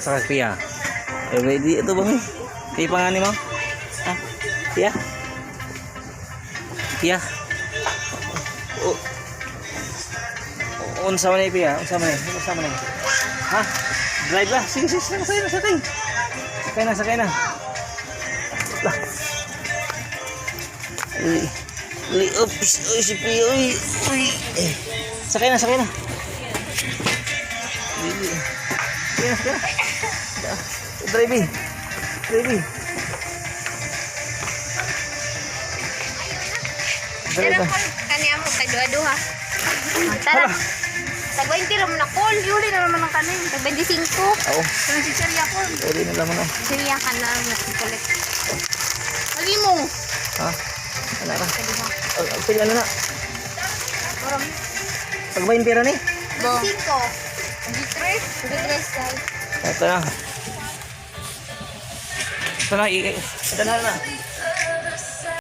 Asa ka, Pia? Eh, ready ito ba ni? Kay pangani mo? Ha? Pia? Pia? O, unsa man ni, Pia? Unsa man ni? Unsa man ni? Ha? Drive ba? Sige, sige, sige, sakay na, sakay. Sakay na, sakay na. Lah. Uy. Uy, oops. Uy, si Pia, uy. Uy. Eh. Sakay na, sakay na. Uy, uy. Sakay na, sakay na. Drive eh. Drive eh. Drive Tara ba? kol, kaniya mo kay duha-duha. Ah, tara. Tag 20 ra man na kol. Yuli na naman ang kanin. Tag 25. Oo. Kanang si Cheria ko. Uli na lang mo. Siya ka na collect. Lagi mo. Ha? Wala ka. Kaduha. Oh, pila na na. Pag ba yung pera ni? 5. 23. 23 guys. Ito na. Ito na. Ito na na.